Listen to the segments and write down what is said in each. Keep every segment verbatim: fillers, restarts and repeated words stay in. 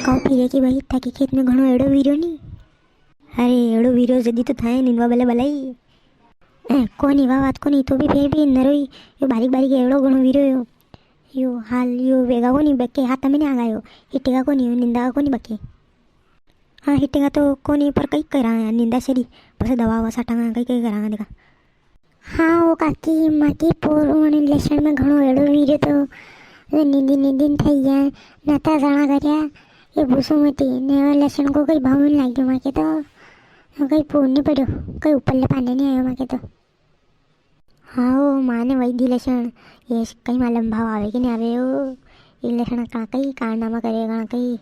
काऊ पीरिया की बाई, थाके खेत में घणो एड़ो वीरो नी? अरे, एड़ो वीरो जदी तो थाए निंदवा बले बलाई। ए, कोनी, वा बात कोनी, तो भी फेर भी नरोई, यो बारीक बारीक एड़ो घणो वीरो यो। यो हाल यो वेगा कोनी, बके हाथ में नी आ गयो, हिटेगा कोनी, यो निंदा कोनी बके। हाँ, हिटेगा तो कोनी, पर कई करा है, निंदा सरी, बस दवा ववा साटांगा, कई कई करांगा देखा। हाँ, ओ काकी, माकी पोर वणी लसण में घणो एड़ो वीरो तो, वे नींदी नींदी न थई गया, नता जाना करया, ये भूसो मती, ने वो लसण को कई भाव नी लाग्यो माके तो, कई फूल नी पड़्यो, कई ऊपर ले पाने नी आयो माके तो। हाँ, ओ माने वई दी लसण, ये कई मालूम भाव आवे कि नी आवे ओ, ये लसण का कई कारनामा करे, का कई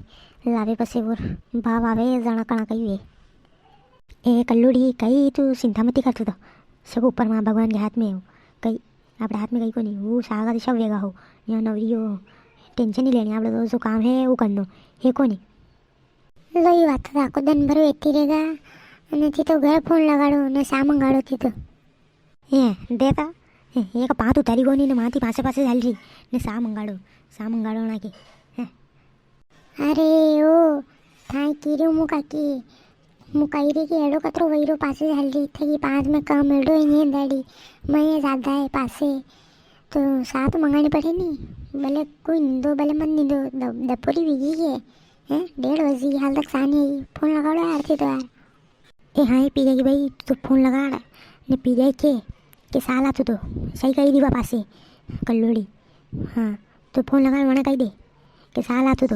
लावे पसे और भाव आवे, जाना का कई वे। ए कल्लूड़ी, कई तू चिंता मती कर, तू तो सब ऊपर माँ भगवान के हाथ में हो, कई आपणे हाथ में कई कोनी, वो सागा तो सब वेगा हो, या नवरियो टेंशन नी लेनी, आपणे तो जो काम है वो करनो है कोनी। लो, ये बात तो आको दिन भर वेती रेगा, ने थी तो घर फोन लगाड़ो, ने सा मंगाड़ो थी तो। ए, देता, ए, एक पात उतारी कोनी, ने माती पासे पासे चाल री, ने सा मंगाड़ो, सा मंगाड़ो ना के। हैं। अरे ओ, थाई की रे मु काकी, मु कई रे कि एड़ो कतरो वैरो पासे चाल री, थकी पाँच में कम एड़ो ही नी दाड़ी, मैं ये ज्यादा है पासे, तो सा तो मंगानी पड़े नी, भले कोई निंदो, भले मत निंदो, द-, दपोरी वीगी है, हैं, डेढ़ बजी, हाल तक सा नी आई, फोन लगाड़ो यार थी तो यार। ए हाँ, ए पीरिया की बाई, तू तो फोन लगाड़, ने पीरिया के, के सा लातो तो, सही कई री वा पासे, कल्लूड़ी। हाँ, तो फोन लगाड़, वणे कई दे, के सा लातो तो।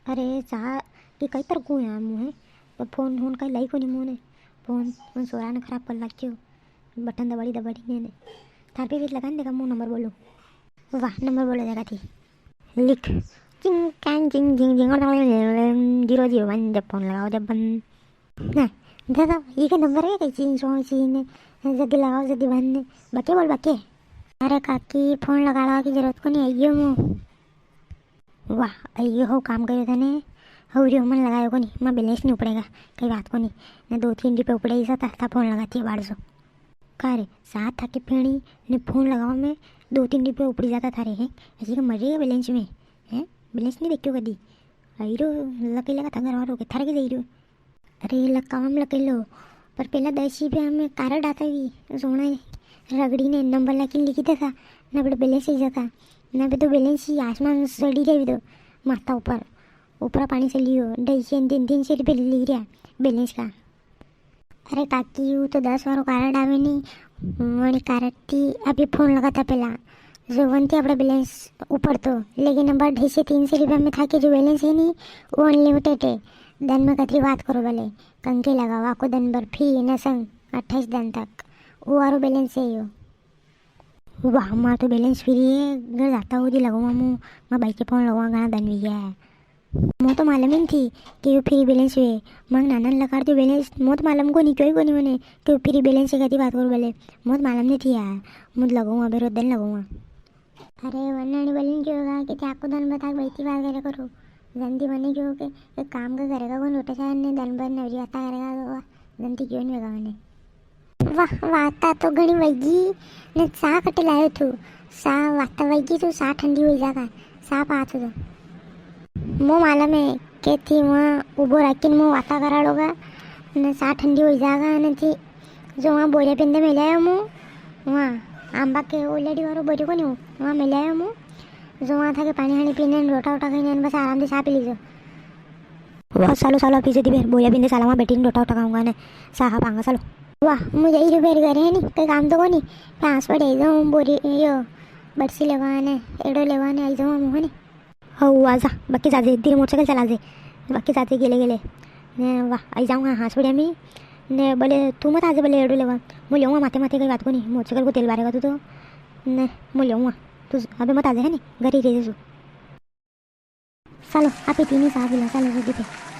अरे, सा की कई पर को यार मुँह है, पर फोन, फोन कई लाई कोनी मुँह ने, फोन, फोन सोरा ने खराब कर लाग क्यों, बटन दबाड़ी दबाड़ी ने, ने। थार पे भी लगान देखा, मुँह नंबर बोलो। वाह, नंबर बोलो देखा थी। लिख, चिंग कैंग चिंग चिंग चिंग, जीरो जीरो वन, जब फोन लगाओ जब बंद। ना, दादा, ये का नंबर है कई चिंग चोंग चिंग ने, जल्दी लगाओ जल्दी बंद ने, बके बोल बके। अरे काकी, फोन लगाड़वा की जरूरत कोनी, आई गयो मु। वाह, आई गयो हो काम करियो तने, हो रियो मन लगायो कोनी, मां बैलेंस नी उपड़ेगा, कई बात कोनी, ने दो तीन रुपया उपड़े ही जाता था, फोन लगाती है बाड़ सो। का रे, सात थाके फेणी ने फोन लगावा में दो तीन रुपया उपड़ी जाता थारे, हैं? ऐसे के मर रही है बैलेंस में, हैं? बैलेंस नी देखियो कदी? आई रो, लकई लगा था घर वालों के, थारे के जाई रो। अरे, लकावा में लकई लो, पर पहला दस रुपया में कार्ड आता भी, सोना रगड़ी ने नंबर लाके लिखी देता, ना बड़े बैलेंस ही जाता, ना भी तो बैलेंस ही आसमान सड़ी रही तो, माथा ऊपर, ऊपरा पानी से लियो, ढाई सौ, तीन, तीन सौ रुपये ले रहा बैलेंस का। अरे काकी, वो तो दस वारो कार्ड आवे नी, वणी कार्ड थी अभी फोन लगाता पहला, जो वनती आपड़ा बैलेंस ऊपर तो, लेकिन नंबर ढाई सौ तीन सौ रुपया में थाके जो बैलेंस है नी, वो अनलिमिटेड है। दन में कतरी बात करो भले, कंके लगाओ, आको दन भर फ्री न संग अट्ठाईस दन तक, वो वारो बैलेंस है यो। वाह, मारो तो बैलेंस फ्री है, घर जाता हुदी लगाऊंगा मु, मां भाई के फोन लगाऊंगा, घणा दन हुई गया है। मो तो मालूम ही नी थी कि यो फ्री बैलेंस हुए। मांग नाना ने लगाड़ दियो बैलेंस, मो तो मालूम कोनी, क्यों ही कोनी मने कि यो फ्री बैलेंस है, कदी बात करूं भले। मो तो मालूम नी थी यार, मु तो लगाऊंगा, अबे रोज दन लगाऊंगा। अरे वन्नानी बोली क्यों होगा कि ते आको दन बता बैठी बात करे करो। जल्दी मने क्यों के एक काम का करेगा, कौन उठे शायद ने दन भर नवरी बाता करेगा, तो जल्दी क्यों नी होगा मने। वाह, वाता तो घणी वैगी, ने सा कटे लायो तू? सा वाता वैगी तू, सा ठंडी हुई जागा, सा पा तू तो। मो मालूम है के थी वहाँ उबो राखी ने मो वाता कराड़ोगा, ने सा ठंडी हुई जागा, ने थी जो वहाँ बोरिया पिंदे मिलायो मो, वहाँ आंबा के ओलेडी वारो बोरियो कोनी, वहाँ मिलायो मो, जो वहाँ थाके पानी हानी पीने ने रोटा वोटा खाई ने बस आराम से सा पी लीजो। वाह, सालो, सालो, आप इसे दिबेर बोरिया पिंदे साला वहाँ बैठी ने रोटा वोटा खाऊंगा ने, सा हा पांगा, सालो। वाह, मुझे ही रुपये करे है नी, कोई काम तो कोनी, पांच पड़े दो बोरी, यो, बरसी लेवाने, एड़ो लेवाने, आई जाऊँ हम, है नी? हऊ, आजा, बाकी जाजे, धीरे मोटरसाइकिल चला जे, बाकी जाजे गेले गेले। ने वाह, आई जाऊंगा हाँस बढ़िया में। ने बोले, तू मत आजे बोले एड़ो लेवा, मु लेऊंगा माथे माथे, कई बात कोनी, मोटरसाइकिल को तेल बारेगा तू तो। ने मु लेऊंगा, तू अबे मत आजे, है नी, घर ही रह जे। चलो, आप ही तीन ही साथ मिला, चलो जल्दी पे।